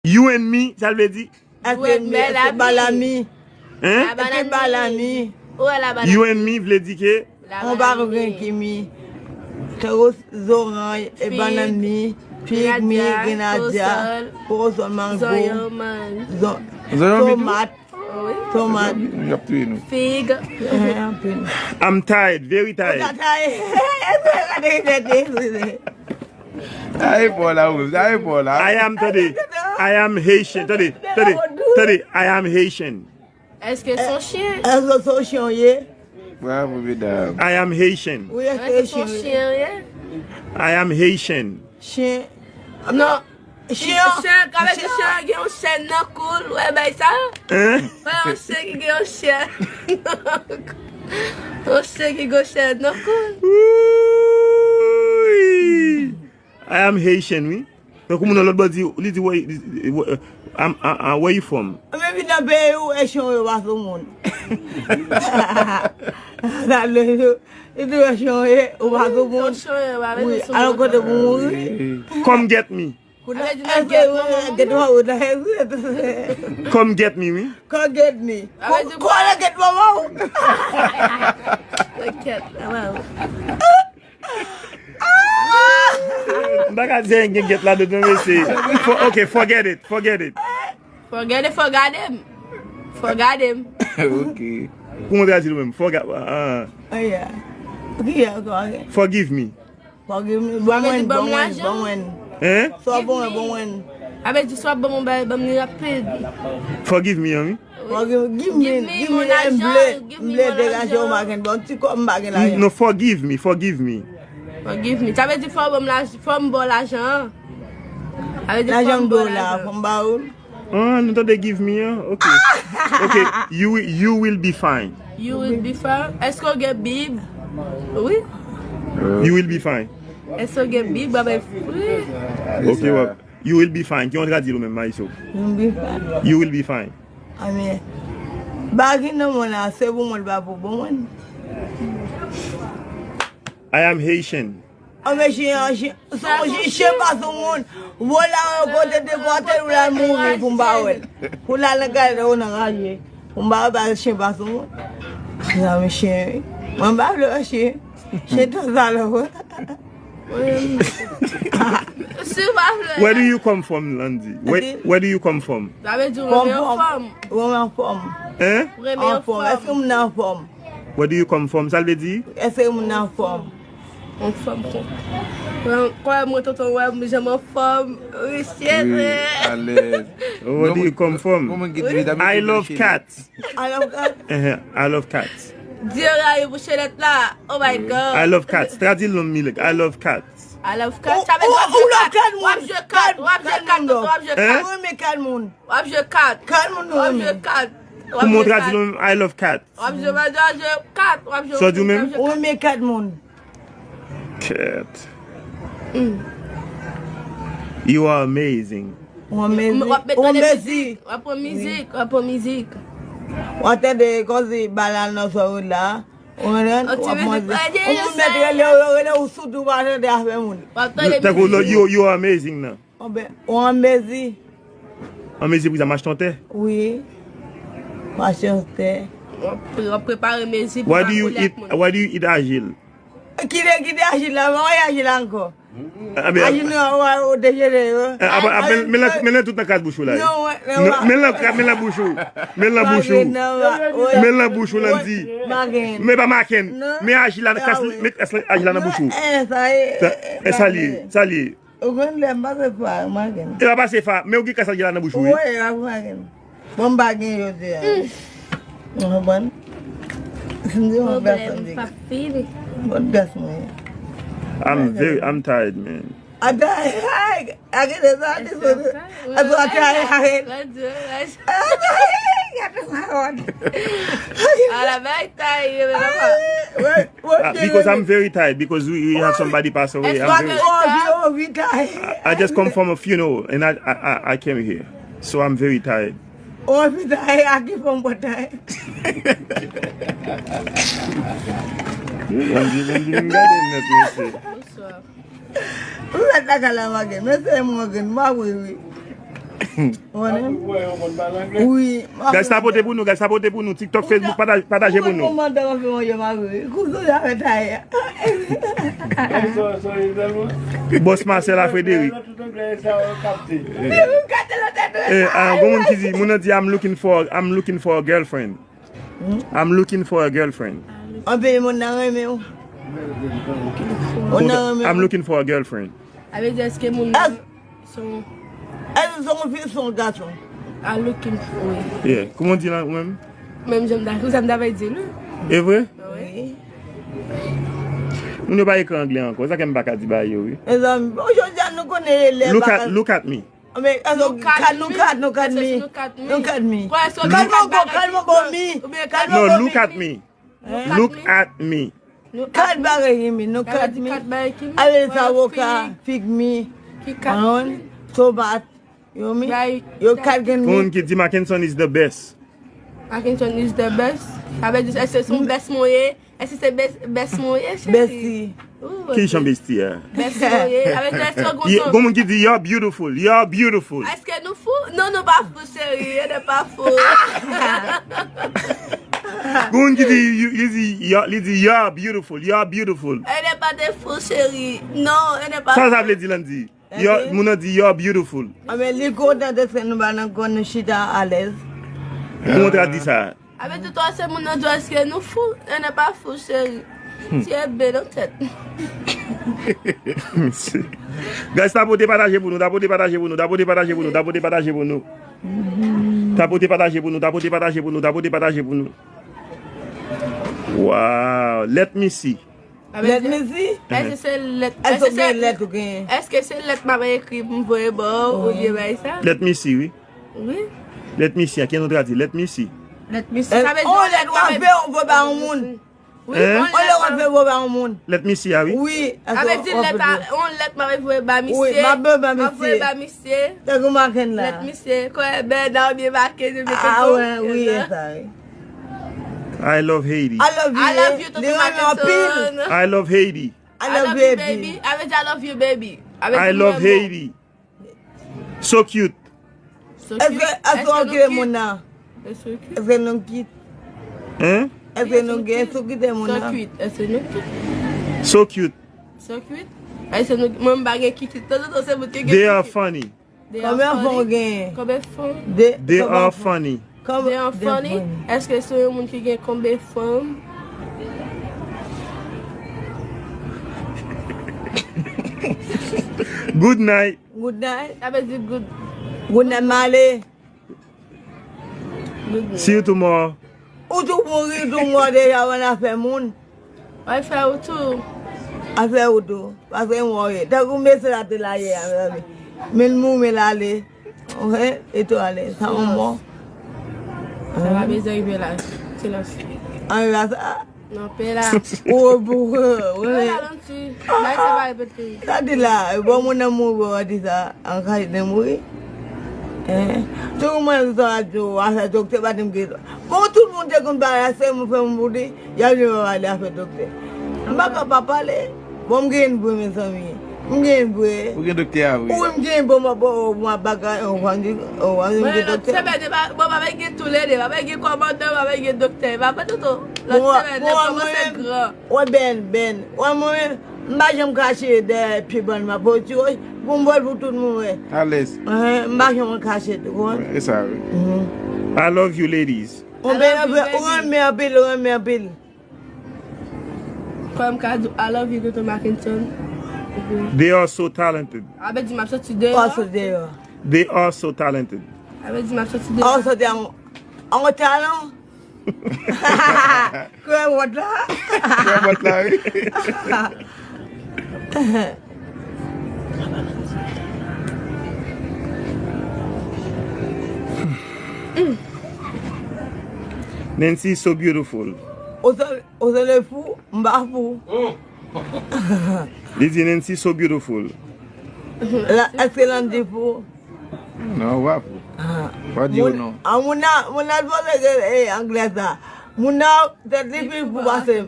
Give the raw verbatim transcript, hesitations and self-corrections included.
You and me, sa l vle di? Èske mi, èske balami? Hein? Èske balami? Ou wè la balami? You and me vle di ke? On pa gen kimi. Tro zoranj, e banann mi, fig mi, grenadya, kòsòl, mango, zon- Zonyon mi tou? Tomat, tomat, fig. Eh, anpil. I'm tired, very tired. Ay, bon la, Rose, ay, bon la. I am, tande. I am Haitian, tande, tande, tande. I am Haitian. Èske se yon chyen? Èske se yon chyen ou ye? Bravo, medam. I am Haitian. Wi, èske se yon chyen ou ye? I am Haitian. Chyen. Non. Chyen. Chyen, ka vle di chyen gen yon chèn nan kou l, ou wè bay sa? Hein? Wè yon chyen ki gen yon chèn. Yon chyen ki gen yon chèn nan kou l. Wouy! I am Haitian, wi. Tankou moun nan lòt bò di, li di, where, where, I'm, I, I, where you from? Mwen vin nan peyi ou, e chyon yo pa sou moun. Gade yo, li di yo chyon yo, ou pa sou moun. Wi, alò kote pou mouri. Come get me. Kounye a, èske ou gen dwa ou nan egzit? Come get me, wi. Come get me. Konnen get mama ou. Kèt, mama ou. M pa ka di anyen gen get ladan non, mesye. For, ok, forget it, forget it. Forget it, forget him. Forget him. Ok. Kòman w tradui l ou menm? Forga-, ah. Oh, yeah. Ki ya, ok. Forgive me. Forgive me. Ban mwen, ban mwen, ban mwen. Hein? Sa w ban mwen, ban mwen. Sa vle di sa w ban mwen, ban mwen rapid. Forgive me, an, wi. Forgive, give me, give me, give me an ble, give me ble degaje w, m pa gen bon ti kòb, m pa gen lajan. No, forgive me, forgive me. Forgive me. Sa vle di fò w ban m laj-, fò m ba w lajan an. Sa vle di fò m ba w lajan. Lajan m dwe la, fò m ba ou l. Ah, nou tande give me an? Ok. Ok, you will, you will be fine. You will be fine. Èske w gen Bib? Wi. You will be fine. Èske w gen Bib? Wi. Ok, w ap, you will be fine. Ki yon tradui l ou menm, Mayiso? You will be fine. You will be fine. Amen. Bagay nan mwen la, se pou mwen, pa pou bon mwen. I am Haitian. Anben chen an, chen, se yon chen, chen pa sou moun. Vola yon kote dekote, ou la mouri pou m pa wè l. Pou l al nan kay ou nan raje. Pou m pa wè, chen pa sou moun. Zanmi chen, wi. Mwen m pa vle wè chen. Chen tan salòp. Si w pa vle. Where do you come from, Landy? Where, where do you come from? Sa vle di ou renmen anfòm. Renmen anfòm. Hein? Renmen anfòm. Èske moun nan anfòm? Where do you come from? Sa l vle di? Èske moun nan anfòm? Anfòm kon. Kwè mwen, tonton, wè m jan m anfòm. Wi, alèz. Where do you come from? I love cats. I love cats. Uh-huh. I love cats. Dieu rayi pou chelèt la. Oh my God. I love cats. Tradui l non, Milik. I love cats. I love cats. Sa vle di w ap jwe kat. W ap jwe kat. W ap jwe kat. Hein? Ou renmen kat moun. W ap jwe kat. Kat moun ou renmen. W ap jwe kat. Kòman w tradui l non, I love cats? W ap jwe, w ap jwe kat. W ap jwe. Sa w di w menm? Ou renmen kat moun. Cat. Mm. You are amazing. Ou amazing. W ap met tande mizik. W ap pran mizik. W ap pran mizik. W ap tande kòmsi bal nan sòrèt la. Ou konprann? W ap manze. Yon moun mèt rele w, yo rele w sou tou, w pa tande afè moun. W ap tande mizik. Tankou lòt, you, you are amazing nan. Anben, ou an mezi? An mezi pou sa, m achte yon tè? Wi. M achte yon tè. W ap, w ap prepare mezi pou pa kole ak moun. Why do you eat, why do you eat ajil? Kite, kite ajil la, mwen wè ajil la ankò. Ajil nou, ou dejene yo. Men, men, men, men tout nan kras bouch ou la. Men nan kras, men nan bouch ou. Men nan bouch ou. Men nan bouch ou, Landy. Men pa maken. Men ajil la, kras, men kras ajil la nan bouch ou. Sa, sa li ye, sa li ye. Ou konn lè m pase fa, m pa gen. E pa pase fa, men ou gen kras ajil la nan bouch ou, wi. Wi, m pa gen. Bon, m pa gen jodi a. Ou konprann? Si m te yon pèsòn de. Bon, gas mwen. I'm very, I'm tired, man. Ata, ay, a gen de sa, de sa. Ata, ata, ay, ay. Ala bay tay, yo, men papa. Ah, because I'm very tired, because we, we have somebody pass away. I'm very, I, I just come from a funeral and I, I, I, I came here. So I'm very tired. Oh, putain, a ki fòm pou tay? Bonjou, bonjou, m gade nèt, mesye. Bonsoir. Ou mèt lakay la, Morgan. Mesye Morgan, m ap ri, wi. Wi. Guys, tapote pou nou, guys, tapote pou nou. TikTok, Facebook, pataje, pataje pou nou. Boss Marcel a Frédéric. Eh, ah, gon moun ki di, moun nan di, I'm looking for, I'm looking for a girlfriend. I'm looking for a girlfriend. Anpil moun nan renmen w. Moun nan renmen w. I'm looking for a girlfriend. Sa vle di èske moun nan se yon... Èske se yon fi, se yon gason? I looking for, wi. Yeah. Kouman w di l ou menm? Menm jan m ta, kouman m ta di l, wi. E vre? Wi. Moun yo pa ekri anglè ankò. Sa k fè m pa ka di bagay yo, wi. Mezanmi, bon, jodi a nou konnen elèv. Look at, look at me. Men, look at me. Look at me. Look at me. Kalman bon, kalman bon mi. No, look at me. Look at me. Kat bagay ki mi, nou kat mi. Ale sa woka, fig mi, mayon, tomat, yo mi, yo kat gen mi. Moun ki di Mackenson is the best. Mackenson is the best. Sa vle di, èske se yon best mwen ye? Èske se best, best mwen ye, cheri? Besti. Ki jan besti a? Best mwen ye. Sa vle di, èske w gon... Gon moun ki di, you're beautiful, you're beautiful. Èske nou fou? Non, nou pa fou, cheri. E de pa fou. Gon moun ki di, li di, you're beautiful, you're beautiful. E de pa de fou, cheri. Non, e de pa fou. Sa sa vle di, Landy? Moun nan di, you're beautiful. Anben, li kontan dèske nou ba nan kò nou chita alèz. Kouman w ta di sa? Avè tout sa, se moun nan di èske nou fou? E ne pa fou, cheri. Ti e be nan tèt. Guys, tapote pataje pou nou, tapote pataje pou nou, tapote pataje pou nou, tapote pataje pou nou. Tapote pataje pou nou, tapote pataje pou nou, tapote pataje pou nou. Wow, let me see. Let me see. Èske se lèt? Èske se lèt ou genyen? Èske se lèt m ap ekri pou m voye ba w oubyen bay sa? Let me see, wi. Wi. Let me see, a ki nou tradui? Let me see. Let me see. Sa vle di yon lèt w ap fè, w voye ba yon moun. Wi, yon lèt w ap fè, w voye ba yon moun. Let me see, a wi. Wi. Sa vle di lèt a, yon lèt m ap voye ba misye. Wi, m ap voye ba misye. M ap voye ba misye. Tankou maken la. Let me see. Kò e bèl, nan byen make, nou byen tankou. Ah, wi, wi, e sa, wi. I love Haiti. I love you, Mackenson. I love Haiti. I love you, baby. Avè di I love you, baby. I love Haiti. So cute. Èske, èske w kite moun nan? Èske nou kit? Hein? Èske nou gen so kite moun nan? So cute. Èske nou kit? So cute. So cute? Èske nou, mwen m pa gen kit. Tanzantan se moun ki gen kit. They are funny. Konbyen fanm ou genyen? Konbyen fanm? They are funny. They are funny. Èske se yon moun ki gen konbyen fanm? Good night. Good night. Sa vle di good. Good night, m ale. Good night. See you tomorrow. Ou tou mouri, ou tou mò deja, w nan afè moun. Afè ou tou. Afè ou tou. Paske m wè w ye. Tankou mesye la te la yè a, mezanmi. Men l mouri, men l ale. Oke? E tou ale. Sa yon mò. Sa pa bezwen rive la. Silans. Ann la sa. Non, pe la. Ou, ou, ou, ou. Pe la, non, ti. Bay sa pa repete. Sa di la, bon, moun nan mouri, w di sa. An ka ede mouri. Hein? Tout moun ki sou radyo, afè doktè, pa di m gen. Bon, tout moun te konn pale, se moun fè moun pou di, y ap vin pale afè doktè. M pa ka pa pale. Bon, m gen vre, mezanmi. M gen vre. Ou gen doktè a vre? Wi, m gen bon, bon, bon, bon, bagay, ou konn di, ou konn di m gen doktè. Bon, pa gen toulede, pa gen kòmandan, pa gen doktè, pa gen tout. Lòt semèn, lè kòmanse gran. Wè, Ben, Ben. Wè, mwen, m pa janm kache dèyè pye bann m ap poti wòch pou m vòl pou tout moun wè. Alèz. Hein, m pa janm kache, ou konprann? E sa, wi. I love you, ladies. Ou renmen anpil, ou renmen anpil, ou renmen anpil. Kòm ka di, I love you, Tonton Mackenson. They are so talented. Avè di m ap soti deyò. They are so talented. Avè di m ap soti deyò. An, an talan. Krèwòt la. Krèwòt la, wi. Nancy is so beautiful. Ou sanble fou, m pa fou. Li di Nancy so beautiful. Èske Landy fou? Non, w pa fou. W pa di yo non. Moun nan, moun nan sipoze gen anglè sa. Moun nan tèt li pi fou pase m.